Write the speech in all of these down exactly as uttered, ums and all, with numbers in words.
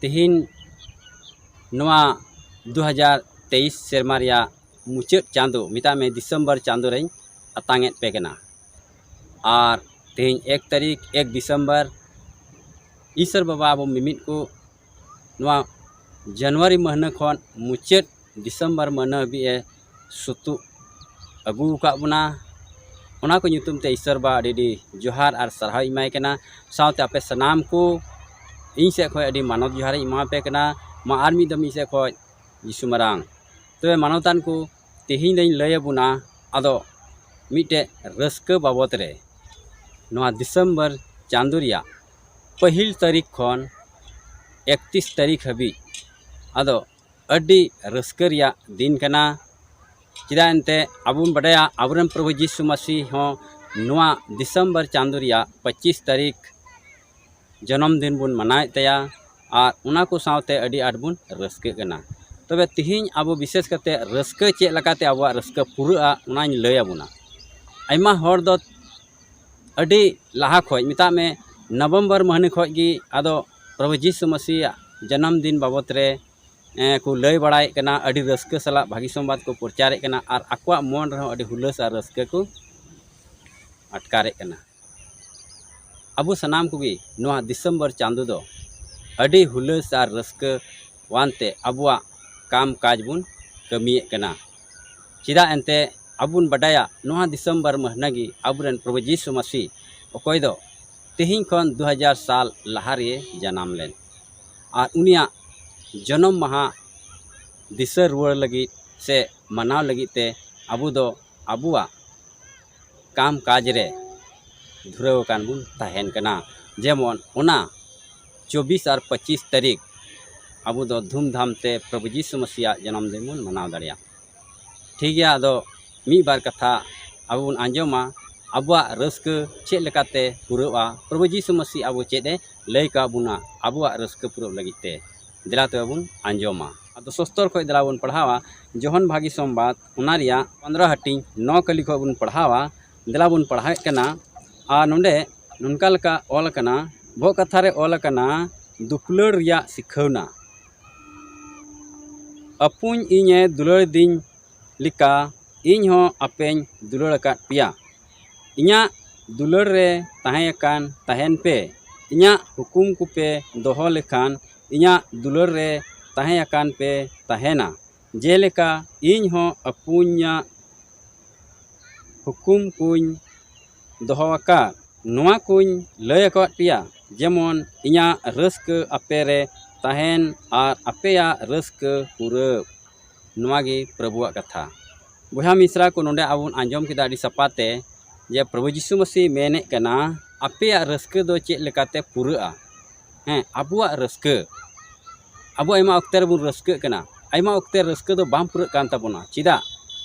ᱛᱮᱦᱮᱧ ᱱᱚᱣᱟ ᱫᱩ ᱦᱟᱡᱟᱨ ᱛᱮᱭᱤᱥ ᱥᱮᱨᱢᱟ ᱨᱮᱭᱟᱜ ᱢᱩᱪᱟᱹᱫ ᱪᱟᱸᱫᱚ, ᱢᱮᱛᱟᱜ ᱢᱮ ᱰᱤᱥᱮᱢᱵᱚᱨ ᱪᱟᱸᱫᱚ ᱨᱮᱧ ᱟᱛᱟᱝ ᱮᱫ ᱯᱮ ᱠᱟᱱᱟ᱾ ᱟᱨ ᱛᱮᱦᱮᱧ ᱮᱠ ᱛᱟᱹᱨᱤᱠᱷ, ᱮᱠ ᱰᱤᱥᱮᱢᱵᱚᱨ, ᱤᱥᱚᱨ ᱵᱟᱵᱟ ᱟᱵᱚ ᱢᱤᱢᱤᱫ ᱠᱚ ᱱᱚᱣᱟ ᱡᱟᱱᱩᱣᱟᱨᱤ ᱢᱟᱹᱦᱱᱟᱹ ᱠᱷᱚᱱ ᱢᱩᱪᱟᱹᱫ ᱰᱤᱥᱮᱢᱵᱚᱨ ᱢᱟᱹᱦᱱᱟᱹ ᱦᱟᱹᱵᱤᱡ ᱮ ᱥᱩᱛᱩᱜ ᱟᱹᱜᱩ ᱟᱠᱟᱫ ᱵᱚᱱᱟ᱾ ᱚᱱᱟ ᱠᱚ ᱧᱩᱛᱩᱢ ᱛᱮ ᱤᱥᱚᱨ ᱵᱟ ᱟᱹᱰᱤ ᱟᱹᱰᱤ ᱡᱚᱦᱟᱨ ᱟᱨ ᱥᱟᱨᱦᱟᱣ ᱤᱧ ᱮᱢᱟᱭ ᱠᱟᱱᱟ᱾ ᱥᱟᱶᱛᱮ ᱟᱯᱮ ᱥᱟᱱᱟᱢ ᱠᱚ ᱤᱧ ᱥᱮᱫ ᱠᱷᱚᱱ ᱟᱹᱰᱤ ᱢᱟᱱᱚᱛ ᱡᱚᱦᱟᱨ ᱤᱧ ᱮᱢᱟ ᱯᱮ ᱠᱟᱱᱟ᱾ ᱢᱟ ᱟᱨ ᱢᱤᱫ ᱫᱚᱢ ᱤᱧ ᱥᱮᱫ ᱠᱷᱚᱱ ᱡᱤᱥᱩ ᱢᱟᱨᱟᱝ᱾ ᱛᱚᱵᱮ ᱢᱟᱱᱚᱛᱟᱱ ᱠᱚ, ᱛᱮᱦᱮᱧ ᱫᱚᱧ ᱞᱟᱹᱭ ᱟᱵᱚᱱᱟ ᱟᱫᱚ ᱢᱤᱫᱴᱮᱡ ᱨᱟᱹᱥᱠᱟᱹ ᱵᱟᱵᱚᱛ ᱨᱮ᱾ ᱱᱚᱣᱟ ᱰᱤᱥᱮᱢᱵᱚᱨ ᱪᱟᱸᱫᱚ ᱨᱮᱭᱟᱜ ᱯᱟᱹᱦᱤᱞ ᱛᱟᱹᱨᱤᱠᱷ ᱠᱷᱚᱱ ᱮᱠᱛᱤᱥ ᱛᱟᱹᱨᱤᱠᱷ ᱦᱟᱹᱵᱤᱡ ᱟᱫᱚ ᱟᱹᱰᱤ ᱨᱟᱹᱥᱠᱟᱹ ᱨᱮᱭᱟᱜ ᱫᱤᱱ ᱠᱟᱱᱟ᱾ ᱪᱮᱫᱟᱜ ᱮᱱᱛᱮ ᱟᱵᱚ ᱵᱚᱱ ᱵᱟᱰᱟᱭᱟ, ᱟᱵᱚᱨᱮᱱ ᱯᱨᱚᱵᱷᱩ ᱡᱤᱥᱩ ᱢᱟᱹᱥᱤ ᱦᱚᱸ ᱱᱚᱣᱟ ᱰᱤᱥᱮᱢᱵᱚᱨ ᱪᱟᱸᱫᱚ ᱨᱮᱭᱟᱜ ᱯᱚᱸᱪᱤᱥ ᱛᱟᱹᱨᱤᱠᱷ ᱡᱚᱱᱚᱢ ᱫᱤᱱ ᱵᱚᱱ ᱢᱟᱱᱟᱣᱮᱫ ᱛᱟᱭᱟ᱾ ᱟᱨ ᱚᱱᱟ ᱠᱚ ᱥᱟᱶᱛᱮ ᱟᱹᱰᱤ ᱟᱸᱴ ᱵᱚᱱ ᱨᱟᱹᱥᱠᱟᱹᱜ ᱠᱟᱱᱟ᱾ ᱛᱚᱵᱮ ᱛᱮᱦᱮᱧ ᱟᱵᱚ ᱵᱤᱥᱮᱥ ᱠᱟᱛᱮ ᱨᱟᱹᱥᱠᱟᱹ ᱪᱮᱫ ᱞᱮᱠᱟᱛᱮ ᱟᱵᱚᱣᱟᱜ ᱨᱟᱹᱥᱠᱟᱹ ᱯᱩᱨᱟᱹᱜᱼᱟ, ᱚᱱᱟᱧ ᱞᱟᱹᱭ ᱟᱵᱚᱱᱟ᱾ ᱟᱭᱢᱟ ᱦᱚᱲ ᱫᱚ ᱟᱹᱰᱤ ᱞᱟᱦᱟ ᱠᱷᱚᱡ, ᱢᱮᱛᱟᱜ ᱢᱮ ᱱᱚᱵᱷᱮᱢᱵᱚᱨ ᱢᱟᱹᱦᱱᱟᱹ ᱠᱷᱚᱡ ᱜᱮ ᱟᱫᱚ ᱯᱨᱚᱵᱷᱩ ᱡᱤᱥᱩ ᱢᱟᱹᱥᱤᱭᱟᱜ ᱡᱟᱱᱟᱢ ᱫᱤᱱ ᱵᱟᱵᱚᱛ ᱨᱮ, ᱮᱸ, ᱠᱚ ᱞᱟᱹᱭ ᱵᱟᱲᱟᱭᱮᱫ ᱠᱟᱱᱟ, ᱟᱹᱰᱤ ᱨᱟᱹᱥᱠᱟᱹ ᱥᱟᱞᱟᱜ ᱵᱷᱟᱹᱜᱤ ᱥᱚᱢᱵᱟᱫ ᱠᱚ ᱯᱨᱚᱪᱟᱨᱮᱫ ᱠᱟᱱᱟ ᱟᱨ ᱟᱠᱚᱣᱟᱜ ᱢᱚᱱ ᱨᱮᱦᱚᱸ ᱟᱹᱰᱤ ᱦᱩᱞᱟᱹᱥ ᱟᱨ ᱨᱟᱹᱥᱠᱟᱹ ᱠᱚ ᱟᱴᱠᱟᱨᱮᱫ ᱠᱟᱱᱟ᱾ ᱟᱵᱚ ᱥᱟᱱᱟᱢ ᱠᱚᱜᱮ ᱱᱚᱣᱟ ᱰᱤᱥᱮᱢᱵᱚᱨ ᱪᱟᱸᱫᱚ ᱫᱚ ᱟᱹᱰᱤ ᱦᱩᱞᱟᱹᱥ ᱟᱨ ᱨᱟᱹᱥᱠᱟᱹᱣᱟᱱ ᱛᱮ ᱟᱵᱚᱣᱟᱜ ᱠᱟᱢ ᱠᱟᱡᱽ ᱵᱚᱱ ᱠᱟᱹᱢᱤᱭᱮᱫ ᱠᱟᱱᱟ᱾ ᱪᱮᱫᱟᱜ ᱮᱱᱛᱮ ᱟᱵᱚ ᱵᱚᱱ ᱵᱟᱰᱟᱭᱟ, ᱱᱚᱣᱟ ᱰᱤᱥᱮᱢᱵᱚᱨ ᱢᱟᱹᱦᱱᱟᱹ ᱜᱮ ᱟᱵᱚᱨᱮᱱ ᱯᱨᱚᱵᱷᱩ ᱡᱤᱥᱩ ᱢᱟᱹᱥᱤ, ᱚᱠᱚᱭ ᱫᱚ ᱛᱮᱦᱮᱧ ᱠᱷᱚᱱ ᱫᱩ ᱦᱟᱡᱟᱨ ᱥᱟᱞ ᱞᱟᱦᱟ ᱨᱮ ᱡᱟᱱᱟᱢ ᱞᱮᱱ, ᱟᱨ ᱩᱱᱤᱭᱟᱜ ᱡᱚᱱᱚᱢ ᱢᱟᱦᱟ ᱫᱤᱥᱟᱹ ᱨᱩᱣᱟᱹᱲ ᱞᱟᱹᱜᱤᱫ ᱥᱮ ᱢᱟᱱᱟᱣ ᱞᱟᱹᱜᱤᱫ ᱛᱮ ᱟᱵᱚ ᱫᱚ ᱟᱵᱚᱣᱟᱜ ᱠᱟᱢ ᱠᱟᱡᱽ ᱨᱮ ᱫᱷᱩᱨᱟᱹᱣ ᱟᱠᱟᱱ ᱵᱚᱱ ᱛᱟᱦᱮᱱ ᱠᱟᱱᱟ᱾ ᱡᱮᱢᱚᱱ ᱚᱱᱟ ᱪᱚᱵᱵᱤᱥ ᱟᱨ ᱯᱚᱸᱪᱤᱥ ᱛᱟᱹᱨᱤᱠᱷ ᱟᱵᱚ ᱫᱚ ᱫᱷᱩᱢᱫᱷᱟᱢ ᱛᱮ ᱯᱨᱚᱵᱷᱩ ᱡᱤᱥᱩ ᱢᱟᱹᱥᱤᱭᱟᱜ ᱡᱚᱱᱚᱢ ᱫᱤᱱ ᱵᱚᱱ ᱢᱟᱱᱟᱣ ᱫᱟᱲᱮᱭᱟᱜᱼᱟ᱾ ᱴᱷᱤᱠ ᱜᱮᱭᱟ, ᱟᱫᱚ ᱢᱤᱫ ᱵᱟᱨ ᱠᱟᱛᱷᱟ ᱟᱵᱚ ᱵᱚᱱ ᱟᱸᱡᱚᱢᱟ, ᱟᱵᱚᱣᱟᱜ ᱨᱟᱹᱥᱠᱟᱹ ᱪᱮᱫ ᱞᱮᱠᱟᱛᱮ ᱯᱩᱨᱟᱹᱜᱼᱟ, ᱯᱨᱚᱵᱷᱩ ᱡᱤᱥᱩ ᱢᱟᱹᱥᱤ ᱟᱵᱚ ᱪᱮᱫ ᱮ ᱞᱟᱹᱭ ᱠᱟᱜ ᱵᱚᱱᱟ ᱟᱵᱚᱣᱟᱜ ᱨᱟᱹᱥᱠᱟᱹ ᱯᱩᱨᱟᱹᱜ ᱞᱟᱹᱜᱤᱫ ᱛᱮ᱾ ᱫᱮᱞᱟ ᱛᱚᱵᱮ ᱵᱚᱱ ᱟᱸᱡᱚᱢᱟ᱾ ᱟᱫᱚ ᱥᱚᱥᱛᱚᱨ ᱠᱷᱚᱡ ᱫᱮᱞᱟ ᱵᱚᱱ ᱯᱟᱲᱦᱟᱣᱟ, ᱡᱚᱦᱚᱱ ᱵᱷᱟᱹᱜᱤ ᱥᱚᱢᱵᱟᱫ, ᱚᱱᱟ ᱨᱮᱭᱟᱜ ᱯᱚᱱᱫᱽᱨᱚ ᱦᱟᱹᱴᱤᱧ ᱱᱚ ᱠᱟᱹᱞᱤ ᱠᱷᱚᱡ ᱵᱚᱱ ᱯᱟᱲᱦᱟᱣᱟ᱾ ᱫᱮᱞᱟ ᱵᱚᱱ ᱯᱟᱲᱦᱟᱣᱮᱫ ᱠᱟᱱᱟ᱾ ᱟᱨ ᱱᱚᱰᱮ ᱱᱚᱝᱠᱟ ᱞᱮᱠᱟ ᱚᱞ ᱟᱠᱟᱱᱟ, ᱵᱚᱦᱚᱜ ᱠᱟᱛᱷᱟ ᱨᱮ ᱚᱞ ᱟᱠᱟᱱᱟ, ᱫᱩᱯᱞᱟᱹᱲ ᱨᱮᱭᱟᱜ ᱥᱤᱠᱷᱟᱹᱣᱱᱟ᱾ ᱟᱹᱯᱩᱧ ᱤᱧᱮ ᱫᱩᱞᱟᱹᱲ ᱫᱤᱧ ᱞᱮᱠᱟ ᱤᱧ ᱦᱚᱸ ᱟᱯᱮᱧ ᱫᱩᱞᱟᱹᱲ ᱟᱠᱟᱫ ᱯᱮᱭᱟ᱾ ᱤᱧᱟᱹᱜ ᱫᱩᱞᱟᱹᱲ ᱨᱮ ᱛᱟᱦᱮᱸ ᱟᱠᱟᱱ ᱛᱟᱦᱮᱱ ᱯᱮ᱾ ᱤᱧᱟᱹᱜ ᱦᱩᱠᱩᱢ ᱠᱚᱯᱮ ᱫᱚᱦᱚ ᱞᱮᱠᱷᱟᱱ ᱤᱧᱟᱹᱜ ᱫᱩᱞᱟᱹᱲ ᱨᱮ ᱛᱟᱦᱮᱸ ᱟᱠᱟᱱ ᱯᱮ ᱛᱟᱦᱮᱱᱟ᱾ ᱡᱮᱞᱮᱠᱟ ᱤᱧ ᱦᱚᱸ ᱟᱹᱯᱩᱧᱟᱜ ᱦᱩᱠᱩᱢ ᱠᱚᱧ ᱫᱚᱦᱚ ᱟᱠᱟᱫ, ᱱᱚᱣᱟ ᱠᱚᱧ ᱞᱟᱹᱭ ᱟᱠᱟᱫ ᱯᱮᱭᱟ, ᱡᱮᱢᱚᱱ ᱤᱧᱟᱹᱜ ᱨᱟᱹᱥᱠᱟᱹ ᱟᱯᱮ ᱨᱮ ᱛᱟᱦᱮᱱ ᱟᱨ ᱟᱯᱮᱭᱟᱜ ᱨᱟᱹᱥᱠᱟᱹ ᱯᱩᱨᱟᱹᱜ᱾ ᱱᱚᱣᱟ ᱜᱮ ᱯᱨᱚᱵᱷᱩᱣᱟᱜ ᱠᱟᱛᱷᱟ᱾ ᱵᱚᱭᱦᱟ ᱢᱤᱥᱨᱟ ᱠᱚ, ᱱᱚᱰᱮ ᱟᱵᱚ ᱵᱚᱱ ᱟᱸᱡᱚᱢ ᱠᱮᱫᱟ ᱟᱹᱰᱤ ᱥᱟᱯᱷᱟ ᱛᱮ ᱡᱮ ᱯᱨᱚᱵᱷᱩ ᱡᱤᱥᱩ ᱢᱟᱹᱥᱤ ᱢᱮᱱᱮᱫ ᱠᱟᱱᱟ, ᱟᱯᱮᱭᱟᱜ ᱨᱟᱹᱥᱠᱟᱹ ᱫᱚ ᱪᱮᱫ ᱞᱮᱠᱟᱛᱮ ᱯᱩᱨᱟᱹᱜᱼᱟ? ᱦᱮᱸ, ᱟᱵᱚᱣᱟᱜ ᱨᱟᱹᱥᱠᱟᱹ, ᱟᱵᱚ ᱟᱭᱢᱟ ᱚᱠᱛᱮ ᱨᱮᱵᱚᱱ ᱨᱟᱹᱥᱠᱟᱹᱜ ᱠᱟᱱᱟ, ᱟᱭᱢᱟ ᱚᱠᱛᱮ ᱨᱟᱹᱥᱠᱟᱹ ᱫᱚ ᱵᱟᱝ ᱯᱩᱨᱟᱹᱜ ᱠᱟᱱ ᱛᱟᱵᱚᱱᱟ᱾ ᱪᱮᱫᱟᱜ?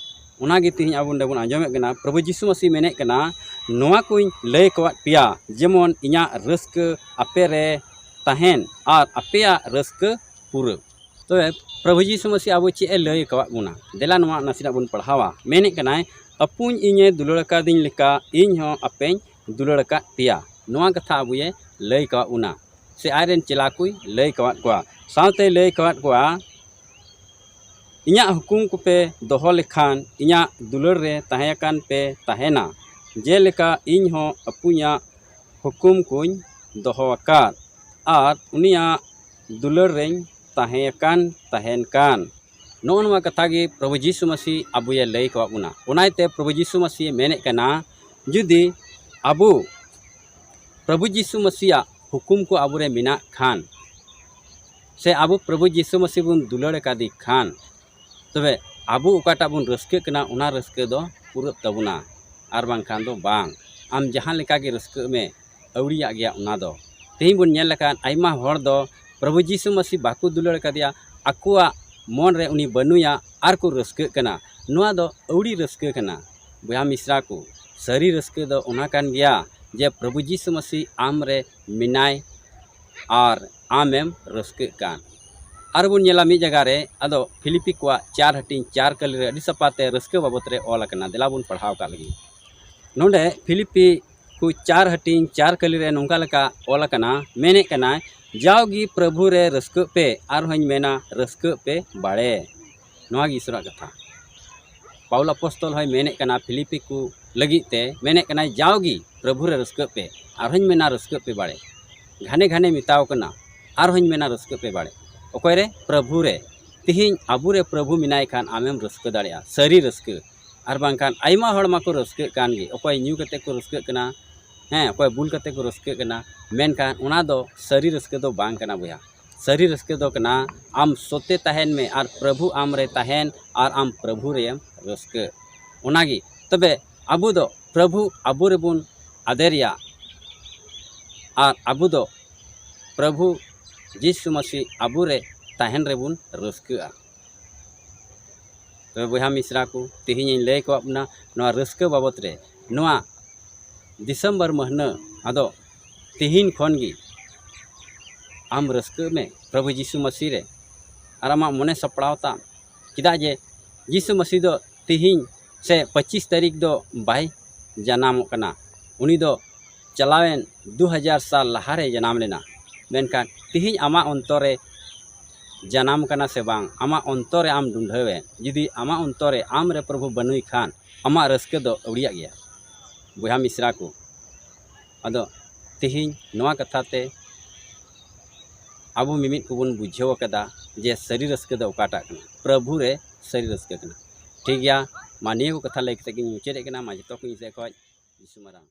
ᱚᱱᱟᱜᱮ ᱛᱮᱦᱮᱧ ᱟᱵᱚ ᱱᱚᱰᱮ ᱵᱚᱱ ᱟᱸᱡᱚᱢᱮᱫ ᱠᱟᱱᱟ, ᱯᱨᱚᱵᱷᱩ ᱡᱤᱥᱩ ᱢᱟᱹᱥᱤ ᱢᱮᱱᱮᱫ ᱠᱟᱱᱟ, ᱱᱚᱣᱟ ᱠᱚᱧ ᱞᱟᱹᱭ ᱟᱠᱟᱫ ᱯᱮᱭᱟ, ᱡᱮᱢᱚᱱ ᱤᱧᱟᱹᱜ ᱨᱟᱹᱥᱠᱟᱹ ᱟᱯᱮ ᱨᱮ ᱛᱟᱦᱮᱱ ᱟᱨ ᱟᱯᱮᱭᱟᱜ ᱨᱟᱹᱥᱠᱟᱹ ᱯᱩᱨᱟᱹᱜ᱾ ᱛᱚᱵᱮ ᱯᱨᱚᱵᱷᱩ ᱡᱤᱥᱩ ᱢᱟᱹᱥᱤ ᱟᱵᱚ ᱪᱮᱫ ᱮ ᱞᱟᱹᱭ ᱟᱠᱟᱫ ᱵᱚᱱᱟ? ᱫᱮᱞᱟ ᱱᱚᱣᱟ ᱱᱟᱥᱮᱱᱟᱜ ᱵᱚᱱ ᱯᱟᱲᱦᱟᱣᱟ᱾ ᱢᱮᱱᱮᱫ ᱠᱟᱱᱟᱭ, ᱟᱹᱯᱩᱧ ᱤᱧᱮ ᱫᱩᱞᱟᱹᱲ ᱟᱠᱟᱫᱤᱧ ᱞᱮᱠᱟ ᱤᱧ ᱦᱚᱸ ᱟᱯᱮᱧ ᱫᱩᱞᱟᱹᱲ ᱟᱠᱟᱫ ᱯᱮᱭᱟ᱾ ᱱᱚᱣᱟ ᱠᱟᱛᱷᱟ ᱟᱵᱚᱭᱮ ᱞᱟᱹᱭ ᱟᱠᱟᱫ ᱵᱚᱱᱟ, ᱥᱮ ᱟᱡ ᱨᱮᱱ ᱪᱮᱞᱟ ᱠᱚᱭ ᱞᱟᱹᱭ ᱟᱠᱟᱫ ᱠᱚᱣᱟ᱾ ᱥᱟᱶᱛᱮᱭ ᱞᱟᱹᱭ ᱟᱠᱟᱫ ᱠᱚᱣᱟ, ᱤᱧᱟᱹᱜ ᱦᱩᱠᱩᱢ ᱠᱚᱯᱮ ᱫᱚᱦᱚ ᱞᱮᱠᱷᱟᱱ ᱤᱧᱟᱹᱜ ᱫᱩᱞᱟᱹᱲ ᱨᱮ ᱛᱟᱦᱮᱸ ᱟᱠᱟᱱ ᱯᱮ ᱛᱟᱦᱮᱱᱟ, ᱡᱮᱞᱮᱠᱟ ᱤᱧ ᱦᱚᱸ ᱟᱹᱯᱩᱧᱟᱜ ᱦᱩᱠᱩᱢ ᱠᱚᱧ ᱫᱚᱦᱚ ᱟᱠᱟᱫ ᱟᱨ ᱩᱱᱤᱭᱟᱜ ᱫᱩᱞᱟᱹᱲ ᱨᱮᱧ ᱛᱟᱦᱮᱸ ᱟᱠᱟᱱ ᱛᱟᱦᱮᱱ ᱠᱟᱱ᱾ ᱱᱚᱜᱼᱚ ᱱᱚᱣᱟ ᱠᱟᱛᱷᱟ ᱜᱮ ᱯᱨᱚᱵᱷᱩ ᱡᱤᱥᱩ ᱢᱟᱹᱥᱤ ᱟᱵᱚᱭᱮ ᱞᱟᱹᱭ ᱟᱠᱟᱫ ᱵᱚᱱᱟ᱾ ᱚᱱᱟᱛᱮ ᱯᱨᱚᱵᱷᱩ ᱡᱤᱥᱩ ᱢᱟᱹᱥᱤ ᱢᱮᱱᱮᱫ ᱠᱟᱱᱟ, ᱡᱩᱫᱤ ᱟᱵᱚ ᱯᱨᱚᱵᱷᱩ ᱡᱤᱥᱩ ᱢᱟᱹᱥᱤᱭᱟᱜ ᱦᱩᱠᱩᱢ ᱠᱚ ᱟᱵᱚᱨᱮ ᱢᱮᱱᱟᱜ ᱠᱷᱟᱱ, ᱥᱮ ᱟᱵᱚ ᱯᱨᱚᱵᱷᱩ ᱡᱤᱥᱩ ᱢᱟᱹᱥᱤ ᱵᱚᱱ ᱫᱩᱞᱟᱹᱲ ᱟᱠᱟᱫᱮ ᱠᱷᱟᱱ, ᱛᱚᱵᱮ ᱟᱵᱚ ᱚᱠᱟᱴᱟᱜ ᱵᱚᱱ ᱨᱟᱹᱥᱠᱟᱹᱜ ᱠᱟᱱᱟ, ᱚᱱᱟ ᱨᱟᱹᱥᱠᱟᱹ ᱫᱚ ᱯᱩᱨᱟᱹᱜ ᱛᱟᱵᱚᱱᱟ, ᱟᱨ ᱵᱟᱝᱠᱷᱟᱱ ᱫᱚ ᱵᱟᱝ᱾ ᱟᱢ ᱡᱟᱦᱟᱸ ᱞᱮᱠᱟ ᱜᱮ ᱨᱟᱹᱥᱠᱟᱹᱜ ᱢᱮ, ᱟᱹᱣᱲᱤᱭᱟᱜ ᱜᱮᱭᱟ ᱚᱱᱟ ᱫᱚ᱾ ᱛᱮᱦᱮᱧ ᱵᱚᱱ ᱧᱮᱞ ᱞᱮᱠᱷᱟᱱ ᱟᱭᱢᱟ ᱦᱚᱲ ᱫᱚ ᱯᱨᱚᱵᱷᱩ ᱡᱤᱥᱩ ᱢᱟᱹᱥᱤ ᱵᱟᱠᱚ ᱫᱩᱞᱟᱹᱲ ᱟᱠᱟᱫᱮᱭᱟ, ᱟᱠᱚᱣᱟᱜ ᱢᱚᱱ ᱨᱮ ᱩᱱᱤ ᱵᱟᱹᱱᱩᱭᱟ ᱟᱨ ᱠᱚ ᱨᱟᱹᱥᱠᱟᱹᱜ ᱠᱟᱱᱟ᱾ ᱱᱚᱣᱟ ᱫᱚ ᱟᱹᱣᱲᱤ ᱨᱟᱹᱥᱠᱟᱹ ᱠᱟᱱᱟ᱾ ᱵᱚᱭᱦᱟ ᱢᱤᱥᱨᱟ ᱠᱚ, ᱥᱟᱹᱨᱤ ᱨᱟᱹᱥᱠᱟᱹ ᱫᱚ ᱚᱱᱟ ᱠᱟᱱ ᱜᱮᱭᱟ ᱡᱮ ᱯᱨᱚᱵᱷᱩ ᱡᱤᱥᱩ ᱢᱟᱹᱥᱤ ᱟᱢ ᱨᱮ ᱢᱮᱱᱟᱭ ᱟᱨ ᱟᱢᱮᱢ ᱨᱟᱹᱥᱠᱟᱹᱜ ᱠᱟᱱ᱾ ᱟᱨ ᱵᱚᱱ ᱧᱮᱞᱟ ᱢᱤᱫ ᱡᱟᱭᱜᱟ ᱨᱮ, ᱟᱫᱚ ᱯᱷᱤᱞᱤᱯᱤ ᱠᱚᱣᱟᱜ ᱪᱟᱨ ᱦᱟᱹᱴᱤᱧ ᱪᱟᱨ ᱠᱟᱹᱞᱤ ᱨᱮ ᱟᱹᱰᱤ ᱥᱟᱯᱷᱟ ᱛᱮ ᱨᱟᱹᱥᱠᱟᱹ ᱵᱟᱵᱚᱛ ᱨᱮ ᱚᱞ ᱟᱠᱟᱱᱟ᱾ ᱫᱮᱞᱟ ᱵᱚᱱ ᱯᱟᱲᱦᱟᱣ ᱠᱟᱜ ᱞᱮᱜᱮ᱾ ᱱᱚᱰᱮ ᱯᱷᱤᱞᱤᱯᱤ ᱠᱚ ᱪᱟᱨ ᱦᱟᱹᱴᱤᱧ ᱪᱟᱨ ᱠᱟᱹᱞᱤ ᱨᱮ ᱱᱚᱝᱠᱟ ᱞᱮᱠᱟ ᱚᱞ ᱟᱠᱟᱱᱟ, ᱢᱮᱱᱮᱫ ᱠᱟᱱᱟᱭ, ᱡᱟᱣᱜᱮ ᱯᱨᱚᱵᱷᱩ ᱨᱮ ᱨᱟᱹᱥᱠᱟᱹᱜ ᱯᱮ, ᱟᱨᱦᱚᱸᱧ ᱢᱮᱱᱟ, ᱨᱟᱹᱥᱠᱟᱹᱜ ᱯᱮ ᱵᱟᱲᱮ᱾ ᱱᱚᱣᱟ ᱜᱮ ᱤᱥᱚᱨᱟᱜ ᱠᱟᱛᱷᱟ᱾ ᱯᱟᱣᱩᱞ ᱟᱯᱚᱥᱛᱚᱞ ᱦᱚᱸᱭ ᱢᱮᱱᱮᱫ ᱠᱟᱱᱟ ᱯᱷᱤᱞᱤᱯᱤ ᱠᱚ ᱞᱟᱹᱜᱤᱫ ᱛᱮ, ᱢᱮᱱᱮᱫ ᱠᱟᱱᱟᱭ, ᱡᱟᱣᱜᱮ ᱯᱨᱚᱵᱷᱩ ᱨᱮ ᱨᱟᱹᱥᱠᱟᱹᱜ ᱯᱮ, ᱟᱨᱦᱚᱸᱧ ᱢᱮᱱᱟ, ᱨᱟᱹᱥᱠᱟᱹᱜ ᱯᱮ ᱵᱟᱲᱮ᱾ ᱜᱷᱟᱱᱮ ᱜᱷᱟᱱᱮ ᱢᱮᱛᱟᱣ ᱠᱟᱱᱟ, ᱟᱨᱦᱚᱸᱧ ᱢᱮᱱᱟ, ᱨᱟᱹᱥᱠᱟᱹᱜ ᱯᱮ ᱵᱟᱲᱮ᱾ ᱚᱠᱚᱭ ᱨᱮ? ᱯᱨᱚᱵᱷᱩ ᱨᱮ᱾ ᱛᱤᱦᱤᱧ ᱟᱵᱚ ᱨᱮ ᱯᱨᱚᱵᱷᱩ ᱢᱮᱱᱟᱭ ᱠᱷᱟᱱ, ᱟᱢᱮᱢ ᱨᱟᱹᱥᱠᱟᱹ ᱫᱟᱲᱮᱭᱟᱜᱼᱟ, ᱥᱟᱹᱨᱤ ᱨᱟᱹᱥᱠᱟᱹ᱾ ᱟᱨ ᱵᱟᱝᱠᱷᱟᱱ ᱟᱭᱢᱟ ᱦᱚᱲ ᱢᱟᱠᱚ ᱨᱟᱹᱥᱠᱟᱹᱜ ᱠᱟᱱ ᱜᱮ, ᱚᱠᱚᱭ ᱧᱩ ᱠᱟᱛᱮ ᱠᱚ ᱨᱟᱹᱥᱠᱟᱹᱜ ᱠᱟᱱᱟ, ᱦᱮᱸ, ᱚᱠᱚᱭ ᱵᱩᱞ ᱠᱟᱛᱮ ᱠᱚ ᱨᱟᱹᱥᱠᱟᱹᱜ ᱠᱟᱱᱟ, ᱢᱮᱱᱠᱷᱟᱱ ᱚᱱᱟ ᱫᱚ ᱥᱟᱹᱨᱤ ᱨᱟᱹᱥᱠᱟᱹ ᱫᱚ ᱵᱟᱝ ᱠᱟᱱᱟ ᱵᱚᱭᱦᱟ᱾ ᱥᱟᱹᱨᱤ ᱨᱟᱹᱥᱠᱟᱹ ᱫᱚ ᱠᱟᱱᱟ ᱟᱢ ᱥᱚᱛᱮ ᱛᱟᱦᱮᱱ ᱢᱮ ᱟᱨ ᱯᱨᱚᱵᱷᱩ ᱟᱢ ᱨᱮ ᱛᱟᱦᱮᱱ ᱟᱨ ᱟᱢ ᱯᱨᱚᱵᱷᱩ ᱨᱮᱢ ᱨᱟᱹᱥᱠᱟᱹ᱾ ᱚᱱᱟᱜᱮ᱾ ᱛᱚᱵᱮ ᱟᱵᱚ ᱫᱚ ᱯᱨᱚᱵᱷᱩ ᱟᱵᱚ ᱨᱮᱵᱚᱱ ᱟᱫᱮᱨᱮᱭᱟ ᱟᱨ ᱟᱵᱚ ᱫᱚ ᱯᱨᱚᱵᱷᱩ ᱡᱤᱥᱩ ᱢᱟᱹᱥᱤ ᱟᱵᱚ ᱨᱮ ᱛᱟᱦᱮᱱ ᱨᱮᱵᱚᱱ ᱨᱟᱹᱥᱠᱟᱹᱜᱼᱟ᱾ ᱛᱚᱵᱮ ᱵᱚᱭᱦᱟ ᱢᱤᱥᱨᱟ ᱠᱚ, ᱛᱮᱦᱮᱧ ᱤᱧ ᱞᱟᱹᱭ ᱟᱠᱟᱫ ᱵᱚᱱᱟ ᱱᱚᱣᱟ ᱨᱟᱹᱥᱠᱟᱹ ᱵᱟᱵᱚᱛ ᱨᱮ᱾ ᱱᱚᱣᱟ ᱰᱤᱥᱮᱢᱵᱚᱨ ᱢᱟᱹᱦᱱᱟᱹ, ᱟᱫᱚ ᱛᱮᱦᱮᱧ ᱠᱷᱚᱱ ᱜᱮ ᱟᱢ ᱨᱟᱹᱥᱠᱟᱹᱜ ᱢᱮ ᱯᱨᱚᱵᱷᱩ ᱡᱤᱥᱩ ᱢᱟᱹᱥᱤ ᱨᱮ, ᱟᱨ ᱟᱢᱟᱜ ᱢᱚᱱᱮ ᱥᱟᱯᱲᱟᱣ ᱛᱟᱢ᱾ ᱪᱮᱫᱟᱜ ᱡᱮ ᱡᱤᱥᱩ ᱢᱟᱹᱥᱤ ᱫᱚ ᱛᱮᱦᱮᱧ ᱥᱮ ᱯᱚᱸᱪᱤᱥ ᱛᱟᱹᱨᱤᱠᱷ ᱫᱚ ᱵᱟᱭ ᱡᱟᱱᱟᱢᱚᱜ ᱠᱟᱱᱟ, ᱩᱱᱤ ᱫᱚ ᱪᱟᱞᱟᱣᱮᱱ ᱫᱩ ᱦᱟᱡᱟᱨ ᱥᱟᱞ ᱞᱟᱦᱟᱨᱮ ᱡᱟᱱᱟᱢ ᱞᱮᱱᱟ᱾ ᱢᱮᱱᱠᱷᱟᱱ ᱛᱮᱦᱮᱧ ᱟᱢᱟᱜ ᱚᱱᱛᱚᱨ ᱨᱮ ᱡᱟᱱᱟᱢ ᱠᱟᱱᱟ ᱥᱮ ᱵᱟᱝ, ᱟᱢᱟᱜ ᱚᱱᱛᱚᱨ ᱨᱮ ᱟᱢ ᱰᱩᱸᱰᱷᱟᱹᱣᱮᱱ, ᱡᱩᱫᱤ ᱟᱢᱟᱜ ᱚᱱᱛᱚᱨ ᱨᱮ ᱟᱢ ᱨᱮ ᱯᱨᱚᱵᱷᱩ ᱵᱟᱹᱱᱩᱭ ᱠᱷᱟᱱ, ᱟᱢᱟᱜ ᱨᱟᱹᱥᱠᱟᱹ ᱫᱚ ᱟᱹᱣᱲᱤᱭᱟᱜ ᱜᱮᱭᱟ ᱵᱚᱭᱦᱟ ᱢᱤᱥᱨᱟ ᱠᱚ᱾ ᱟᱫᱚ ᱛᱮᱦᱮᱧ ᱱᱚᱣᱟ ᱠᱟᱛᱷᱟ ᱛᱮ ᱟᱵᱚ ᱢᱤᱢᱤᱫ ᱠᱚᱵᱚᱱ ᱵᱩᱡᱷᱟᱹᱣ ᱟᱠᱟᱫᱟ ᱡᱮ ᱥᱟᱹᱨᱤ ᱨᱟᱹᱥᱠᱟᱹ ᱫᱚ ᱚᱠᱟᱴᱟᱜ ᱠᱟᱱᱟ, ᱯᱨᱚᱵᱷᱩ ᱨᱮ ᱥᱟᱹᱨᱤ ᱨᱟᱹᱥᱠᱟᱹ ᱠᱟᱱᱟ᱾ ᱴᱷᱤᱠ ᱜᱮᱭᱟ, ᱢᱟ ᱱᱤᱭᱟᱹ ᱠᱚ ᱠᱟᱛᱷᱟ ᱞᱟᱹᱭ ᱠᱟᱛᱮ ᱜᱤᱧ ᱢᱩᱪᱟᱹᱫᱮᱫ ᱠᱟᱱᱟ᱾ ᱢᱟ ᱡᱚᱛᱚ ᱠᱚ ᱤᱧ ᱥᱮᱫ ᱠᱷᱚᱱ ᱡᱤᱥᱩ ᱢᱟᱨᱟᱝ᱾